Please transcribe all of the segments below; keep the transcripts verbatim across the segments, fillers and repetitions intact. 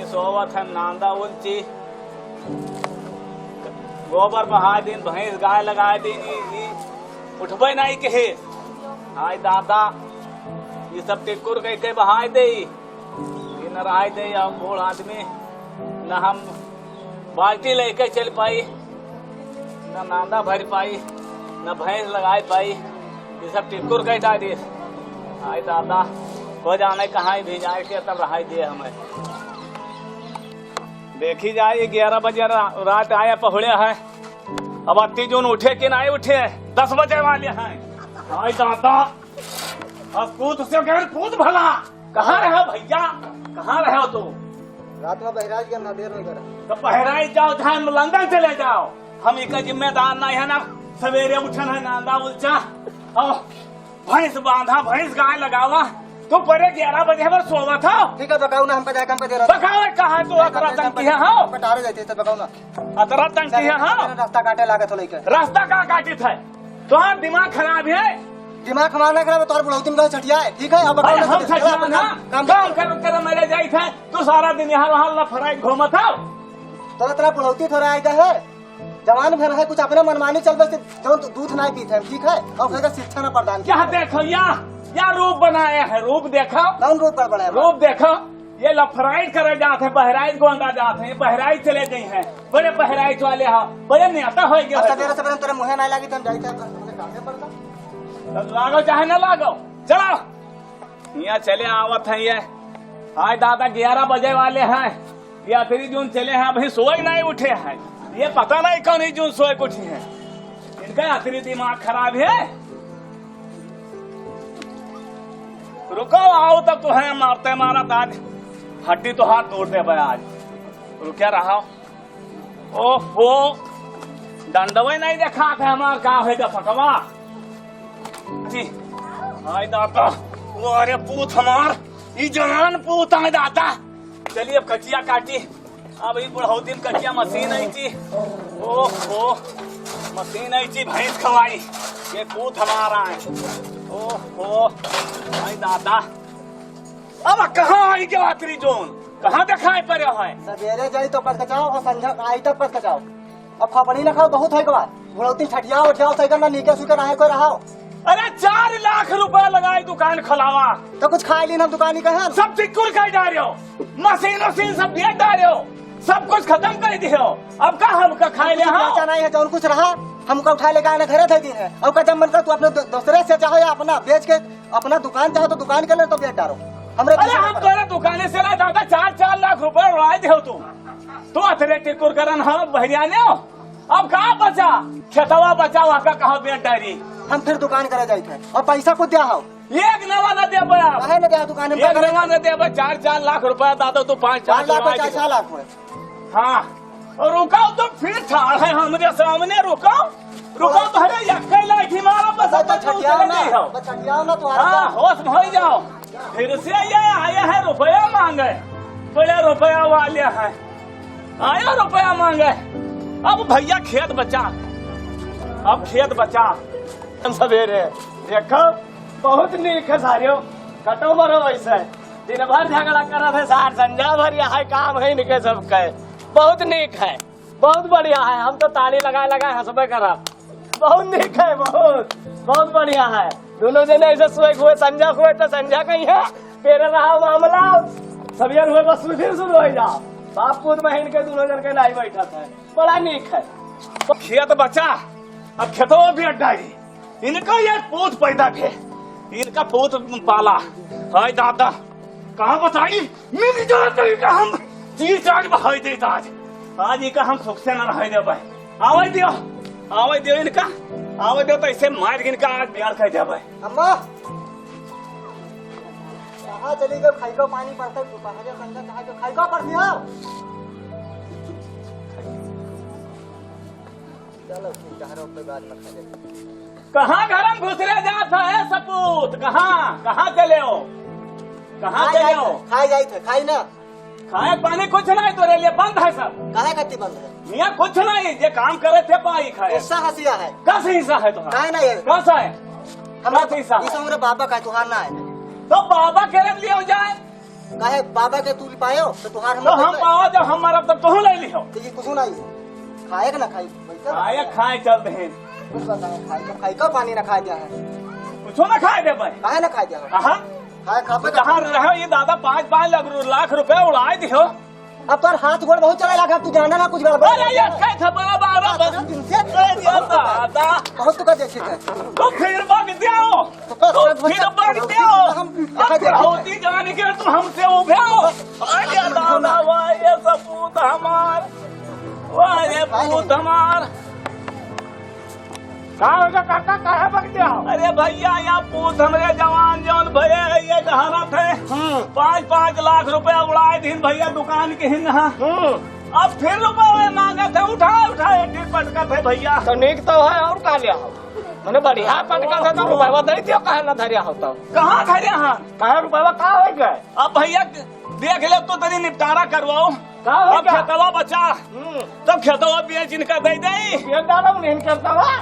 सोवत है नांदा उलची, गोबर बहाय दिन, भैंस गाय लगाय दिन, ई, ई उठबे नाहीं कहे। हाय दादा, ई सब टिकुर कइके बहाय देई, ई न रहाय देई, हम बूढ़ आदमी, न हम बाल्टी लइके चल पाई, न नांदा भर पाई, न भैंस लगाय पाई, ई सब टिकुर कइ डारिस। हाय दादा, को जाने कहाँ ही भिंजाय के तब रहाय दे हमें। देखी जाए, ग्यारह बजे रा-, रात आया पहुड़े है, अब अत्ती जून उठे कि नाहीं उठे, दस बजे वाले हैं। हाय दादा, अब पूत से गैर पूत भला, कहाँ रहे भैया, कहाँ रहे तू? रात में बहराइच गए ना, देर हो गया। तो बहराइच जाओ, चाहे लंदन चले जाओ, हम इका जिम्मेदार नहीं है ना। सवेरे उठन है नांदा उलचा, और भैंस बांधा, भैंस गाय लगावा, तू परे ग्यारह बजे भर सोवत हो। ठीक है, बकाऊ ना, हमका जाके हमका दे रहा। बकावे कहाँ तू, अतरा तंग किहे हो? हमका टारे जाते तो बकाऊ ना। अतरा तंग किहे हो? रास्ता काटे लागत हो लइके। रास्ता का काटित है? तोहार दिमाग खराब है। दिमाग हमार ना खराब है, तोहार बुढ़ौती में कहो छठिया है, ठीक है? अब बकाऊ अरे ना, हम छठिया ना, काम कर, कर मरे जाइत है, तू सारा दिन यहाँ वहाँ लफड़ाई घूमत हो। तो इतना बुढ़ौती थोड़ा आएगा है। जवान भर है, कुछ अपने मनमानी चलबे से जौन तू दूध नाहीं पीत है, ठीक है? और ओकरे शिक्षा ना प्रदान की। यहाँ देखो, या, या रूप बनाया है, रूप देखो। कौन रूप पर बनाया है? रूप देखो, ये लफराइट करे जात है, बहराइच गोंडा जात है, बहराइच चले गई हैं, बड़े बहराइच वाले हैं, बड़े नेता हो गए अब हैं। सवेरे सवेरे हम तेरे मुँहे ना लागी, तो हम जाई थे, अपने कामे पर तो। तो लागो चाहे ना लागो, चलो। यहाँ चले आवत हैं ये। हाय दादा, ग्यारह बजे वाले हैं। ये अतरी जून चले हैं, अभी सोए नहीं उठे हैं। ये पता नहीं कौन ही जून सोए के उठी हैं। इनका अतरी दिमाग खराब है। रुको, आओ तब तो है, मारते मारा दाद। हड्डी तो हाथ तोड़ देबे आज। रुक्या रहा। ओहो, डंडवे नहीं देखात है हमार, का है दफकवा? जी, हाय दादा, वो अरे पूत हमार, ई जवान पूत है दादा। चलिए अब कचिया काटी, अब ई बुढ़ौती में कचिया मशीन आई थी। ओहो, मशीन आई थी, भैंस खवाई, ये पूत हमारा है। ओहो, हाय दादा, अब कहाँ आई गया आखिरी जोन? कहाँ देखाई पड़े है? सवेरे जाई तो पटक जाओ और संझा आई तब पटक जाओ। अब खोपड़ी ना खाओ, बहुत है के बाद। बुढ़ौती छठियाओ, उठियाओ, सही करना, नीके सुके रहे कोई रहाओ। अरे, चार लाख रुपया लगाई दुकान खोलावा। तो कुछ खाए ली ना दुकान ही कहे। सब टिक्कुर कर डारे हो, मशीन उशीन सब बेच डारे हो, सब कुछ खत्म कर दिए हो। अब का हमका खाए ले कुछ हाँ? बेचा नहीं है, जौन कुछ रहा, हमका उठा लेके आने घरे दे दिन है। और का जब मन कर तू अपने दो-, दूसरे से चाहो या अपना बेच के अपना दुकान चाहे तो दुकान के ले तो बेच डारो। हमरे अरे पीछे हम पड़ तोरे दुकाने से ना दादा चार चार लाख रुपए उड़ाए दे हो तू। तू अतरे टिकुर करन हम बहरियाने हो। अब का बचा? खेतवा बचा, वहाँ का कहाँ बेच डारी? हम फिर दुकान करे जाइत है और पैसा कुछ दिया हो। एक नवा न देबे अब। काहे न दिया दुकान में एक पकड़े? नवा न देबे, चार चार लाख रुपया दादा तू पाँच चार चार लाख उड़ाए चार दे। चार लाख में। हाँ, रुको तो फिर ठाड़ है हमरे सामने, रुको, रुको, तो अरे यक्के लाठी मारो, बस बस अब तू छठियाओ चले ना, गई हो। बस छठियाओ ना, तुम्हारा हाँ, काम। होश में हो जाओ। फिर से ये आया है रुपया मांगे, बड़े रुपया वाले हैं, आया रुपया मांगे। अब भैया खेत बचा, अब खेत बचा। हम सवेरे देखो, बहुत नीक है सारियो, कटो मरो वैसे। दिन भर झगड़ा करत है सार, संझा भर यह काम है इनके सबके। बहुत नीक है, बहुत बढ़िया है। हम तो ताली लगाए लगाए हंसबे करब। बहुत नीक है, बहुत, बहुत बढ़िया है। दोनों जने ऐसे सोए हुए, संझा हुए तो संझा कहीं है, तेरे रहा मामला। सबियर हुए बस फिर शुरू हो जाओ। बाप पूत बहन के दोनों जन के नाई बैठत है, बड़ा नीक है। खेत बचा, अब खेतवा भी अड्डा ही। इनका ये पूत पैदा भे, इनका पूत पाला। हाय दादा, कहाँ बताई, मिल जात तो इनका हम तीन चार बहाई देत आज। आज इनका हम सुख से न रह देबे। आवे दियो, आवे दियो इनका, आवे दियो तो ऐसे मार के इनका आज बिहार कर देबे। अम्मा, कहाँ चली गई? खाई को पानी पड़ता है, दोपहर के अंदर कहाँ के खाई को पड़ दिया? चलो, ठीक है, हर कोई बात मत करें। कहाँ घर में घुसरे जात है सपूत? कहाँ, कहाँ चले हो? कहाँ खाए चले जाइत हो? है, खाए जाइत है, खाई ना। खाए पानी कुछ नहीं, तोरे लिए बंद है सब। काहे खातिर बंद है? मियाँ कुछ नहीं, जे काम करे थे पाई खाए। हिस्सा हसिया है। कस हिस्सा है तुम्हारा? काहे ना है? कस है? हमरा कस हिस्सा है? इस उम्र बाबा का है, तुहार ना है। तो बाबा के रख लियो जाए। काहे बाबा के तू पायो, तो तुहार हम तो हम पावा, जब हम मरब, तब तोहू ले लिहो। तो ये कुछ नहीं है। खाए के ना खाई, वैसे खाए, खाए चल रहे हैं। कुछ बताओ, खाए तो खाई का पानी ना खाए दिया है। कुछ ना खाए दे भाई। काहे ना खाए दिया है? हाँ। खाए खा पे तो कहाँ रहे ये दादा, पाँच, पाँच लाख रु-, लाख रुपया उड़ाए दिहो। अब तोर हाथ गोड़ बहुत चले लगा, तू जाना ना कुछ गड़बड़ अरे, है। ये कैसे बड़ा बाबा बस? दिन से अरे, ये दादा। बहुत तो कर देखे थे। तो फिर भाग दियो। तो कर, तो कर, फिर कर, भाग कर, दियो। हम अब दिखाई देंगे। होती जाने के तुम हमसे उभे हो। अरे, दादा, वाह, ये सपूत हमार। वाह, ये पूत हमार। का हो गया काका, काहे बक दिया हो? अरे भैया, या पूत हमरे जवान जौन भये है, ये डहरत है। हम्म। पाँच, पाँच लाख रुपया उड़ाए दिन भैया दुकान के हिन हा। हम्म। अब फिर रुपये मांगत है, उठाए, उठाए, एक दिन पटकत है भैया। तो नीक तो है, और का लिया हो? मने बढ़िया पटकत है तो रुपया दे दियो, काहे ना धरिया हो तो? कहाँ धरिया हन? काहे रुपया का हो गए? अब भैया देख ले, तू तनी निपटारा करवाओ। का हो अब गया? खेतवा बचा, हम्म। तब खेतवा बेच इनका दे दे। बेच डालो, नहीं करता हुआ।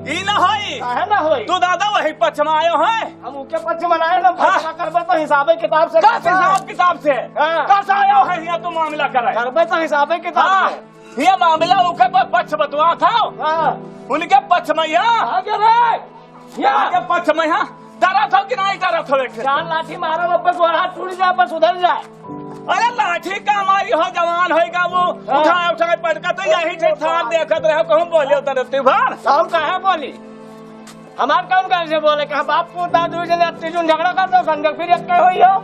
ई ना होई। काहे ना होई? तू दादा वही पक्ष में आयो है। हम उके पक्ष में आए ना, हाँ। फैसला करबे तो हिसाबे किताब से का करबे। हिसाब किताब से? हाँ। कस आयो है यहाँ तू मामला करे? करबे तो हिसाबे किताब हाँ। से। ये मामला उके प-, पक्ष बतवा था। हाँ। उनके पक्ष में यहाँ। आगे रे। या। आगे पक्ष में यहाँ। डरत हो कि नहीं डरत हो एक? चार लाठी मारो, बस वहाँ टूट जाए, बस उधर जाए। अरे लाठी का मारी हो, जवान होई का वो, हाँ। उठाए, उठाए पटका, तो यही ठे ठान देखत रहे, कहूँ बोले उतर तू भर। तो हम काहे बोली? हमार कौन कहे से बोले? कहाँ बाप को दादू जने अत्ती जून झगड़ा कर दो, संजय फिर एक होई हो।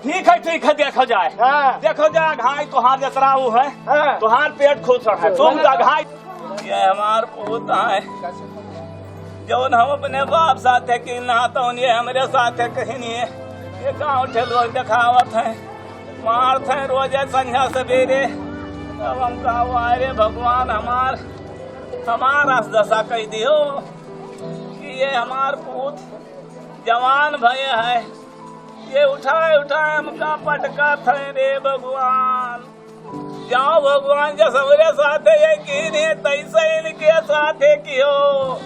ठीक है, ठीक है, देखो जाए। हाँ। देखो जाए, घाई तुहार जतरा वो है, हाँ। तुहार पेट खुश रहे। तुम तो का घाई, ये हमार पूत है। जौन हम अपने बाप साथे की ना, तौन ये हमरे साथे कहीं नहीं है। ये गाँव ठे लोग देखावत है, मारत है रोजे संझा सवेरे। अब हम कहा, "वाह रे भगवान, हमार, हमार अस दशा कह दियो कि ये हमार पूत जवान भय है, ये उठाए उठाए हमका पटकत है रे भगवान।" जाओ भगवान, जस हमरे साथे ये कीन है, तैसे इनके साथे कियो।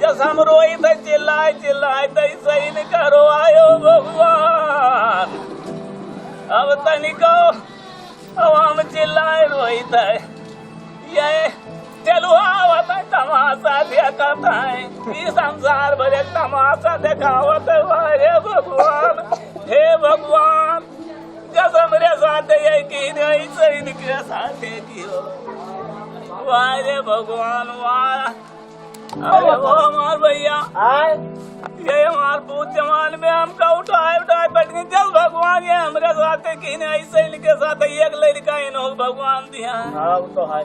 जस हम रोई थे चिल्लाए चिल्लाए, तैसे इनका रोआयो भगवान। अब तनिको, अब हम चिल्लाए रोई थे, ये चलुआ आवत है, तमाशा देखत है, ई संसार भरे तमाशा देखावत है। अरे भगवान, हे भगवान, जस हमरे साथे ये कीन है, ऐसे इनके साथे कियो। वाह रे भगवान, वाह। अरे वो हमार भैया, आय। ये हमार पूत जवान में हमका उठाए, उठाए पटकी। जस भगवान ये हमरे साथे कीन है, ऐसे इनके साथे एक लड़का इन्हों भगवान दिया है। हाँ, वो तो है।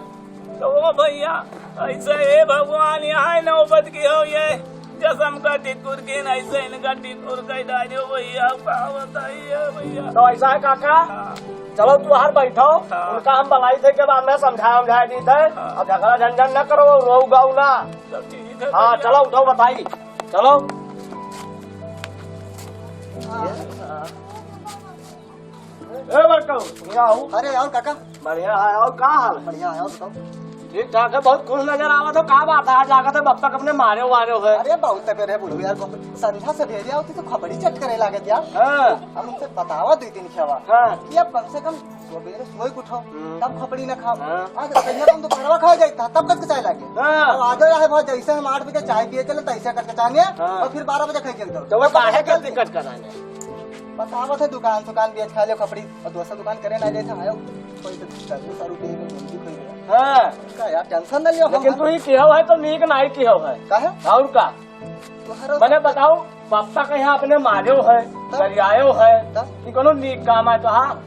तो वो भैया, ऐसे हे भगवान, यहाँ नौबत की हो ये, जस हमका टिकुर की नहीं से इनका टिकुर कह डालियो भैया, का बताइए भैया। तो ऐसा है काका, हाँ। चलो तू बाहर बैठो, हाँ। उनका हम बुलाई थे के बाद में समझा, समझा दी थे। हाँ। अब झगड़ा झंझट न करो, रो गाओ ना। तो ठीक है हाँ, भैया। चलो उठो बताई, चलो। हाँ। ए बड़का, बढ़िया हो? अरे और काका? बढ़िया है, और का हाल है? बढ़िया है, और बताओ। ठीक ठाक है, बहुत खुश नजर आवत हो, का बात है? आज लागत है बप्पा के अपने मारे वारे हो है। अरे बहुत तबे रहे बुढ़ऊ यार, संझा से भेजे होती तो खपड़ी चट करे लागत यार। हाँ। हम उनसे बतावा दो तीन खेवा हाँ। कि अब कम से कम सवेरे सोए के उठो, हम्म। तब खपड़ी ना खाओ। हाँ। आज संझा तुम दोपहरवा खा जाता, तब कस के चाय लागे। हाँ। और आधे रहे बहुत, जैसे हम आठ बजे चाय पिए चले, तैसे करके चाहेंगे हाँ। और फिर बारह बजे खाई चलते हो। तो वो तब काहे कस के करते चलते? कट कराने? बतावत है, दुकान सुकान बेच खा ले खपड़ी, और दोसर दुकान करे ना जाए थे, आयो, कोई तो दस बीस रुपये में घूमती खोई गया। हाँ। का यार, टेंशन ना लियो, हम लेकिन तू ही किहो है तो नीक नाई किहो है। काहे? और का? तोहरा मने बताओ, पापा के यहाँ अपने मारो है, तब? गरियायो है, तब? कि कोनो नीक काम है तो हाँ?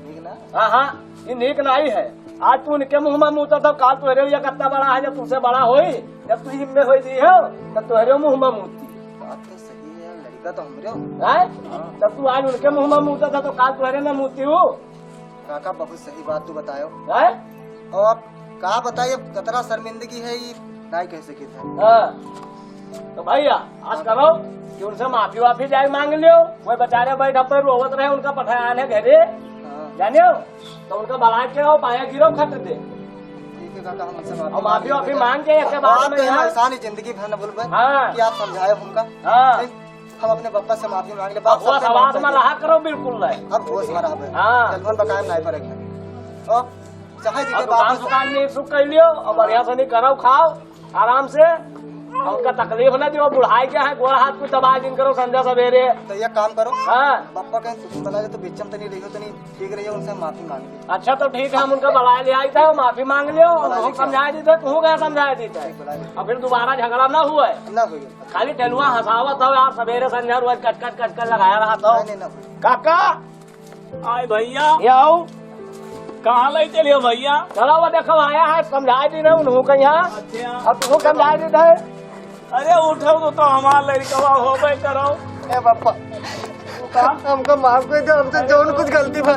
नीक ना? हाँ, हाँ, ये नीक नाई है। आज तू उनके मुँह में मुँहता था, काल तोहरे ये कितना बड़ा है, जब तुझसे बड़ा होई, जब तू इनमें होई दी हो, तब तोहरे मुँह में मुँहती। बात तो सही है यार, लड़का तो हमरे हो। हैं? हाँ। तब तू आज उनके मुँह में मुँहता था, तो काल तोहरे में मुँहती हूँ। काका, बहुत सही बात तू बतायो। हैं? और अब का बताइए, अब कतरा शर्मिंदगी है, ये नाई कह सके था। हाँ। तो भैया, आज करो कि उनसे माफी वाफी जाए मांग लियो। वो बेचारे बैठ पे रोवत रहे, उनका पठाया ने घरे। हाँ। जानियो? तो उनका बला के आओ, पाया गिरो खट दे। ठीक है काका, हम उनसे माफी और माफी मांग वाफी लेंगे। मांग के एक बार बात में तो है, यहाँ एहसान ही जिंदगी भर न भूलबे हाँ। कि आप समझाए हमका। हाँ। नहीं, हम अपने बप्पा से माफी मांग ले, बाप अब होश सबसे आवाज माफ में कर दे। रहा करो, बिल्कुल नहीं। अब होश में रहा बे। हाँ। टेलीफोन पर कायम नहीं पड़ेगा। अब चाहे अब जितने दुकान बाप से सुकान नहीं सुख कर लियो, अब बढ़िया से नहीं करो, खाओ आराम से। अब उनका तकलीफ ना दियो, बुढ़ाई क्या है, गोड़ हाथ कुछ दबा दिन करो संध्या सवेरे। तो ये काम करो, हाँ। बप्पा कहीं सुसुम बना ले तो बिच्चम तनी रहियो, तनी ठीक रहियो, उनसे माफी मांग ले। अच्छा तो ठीक है, हम उनका बुला ले आई था, माफी मांग लियो, और बुला ले उनको क्या? समझा दी थे, तू गया समझा दी थे। ठीक, बुला ले। अब फिर दोबारा झगड़ा ना हुआ है। ना हुई। खाली टेलुआ हंसावत हो यार, सवेरे संध्या रोज कट कट कट कट लगाया रहा था। नहीं, नहीं, ना हुई। काका, आए भैया। ये आओ। कहाँ ले चलियो भैया? चलो वो देखो आया है, समझा दी ना उन्हों का यहाँ। अच्छा। अब तुमको समझा दी थे। अरे उठो तो, तो हमार लड़कवा होबे करो। ए बप्पा, तू का? हमको माफ कर दो, हमसे अरे जौन तो कुछ गलती बा।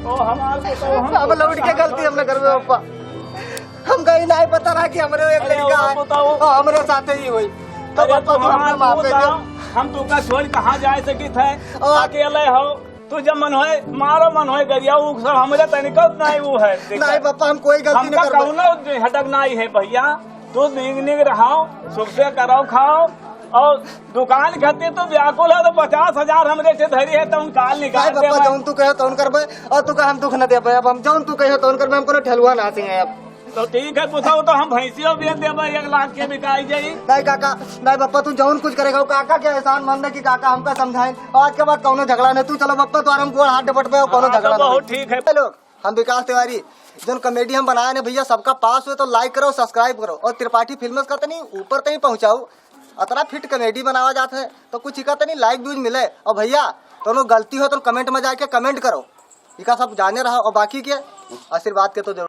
ओ हमार को तो हम अब तो लौट के गलती हम ना करबे बप्पा। हमका ही नहीं पता रहा कि हमरे एक अरे लड़का वो है। बताओ। और हमरे साथे ही हुई। तो अरे बप्पा तू तू हमका हमार माफ को कर दो। बता, हम तू का छोड़ कहाँ जा सकित है? और अकेले हो। तू जब मन होए, मारो मन होए गरिया, उ सब हमरे तनिको नहीं उ है। देख, नहीं बप्पा, हम कोई गलती हमका नहीं करबे। कौनो हटक नहीं है भैया। तू नीक नीक रहो, सुख से करो खाओ, और दुकान खातिर तू व्याकुल है तो पचास हजार हमरे से धरी है तो हम काल निकाल नहीं बप्पा, देबे। जौन तू कहे तौन करबे, और तू का हम दुख न देबे। अब हम जौन तू कहे तौन करबे, हम कोनो ठेलुआ ना सिंगे अब। तो ठीक है पुतऊ, तो हम भैंसियो बेच देबे, एक लाख के बिकाई जाई। नहीं काका, नहीं बप्पा, तू जौन कुछ करेगा, वो काका के एहसान मंद है कि काका हमका समझाए। आज के बाद कौनो झगड़ा नहीं, तू चलो बप्पा, तोहरे हम गोड़ हाथ डपटबे, कौनो हाँ, झगड़ा तो नहीं। बहुत ठीक है। हेलो, हम विकास तिवारी, जौन कॉमेडी हम बनाए ने भैया, सबका पास हुए तो लाइक करो, सब्सक्राइब करो, और त्रिपाठी फिल्म्स का तनी ऊपर तनी पहुँचाओ। अतना फिट कॉमेडी बनावा जात है, तो कुछ इका तनी लाइक व्यूज मिले। और भैया, तोनो गलती हो तो कमेंट में जाके कमेंट करो, इका सब जाने रहा। और बाकी के आशीर्वाद के तो जरूर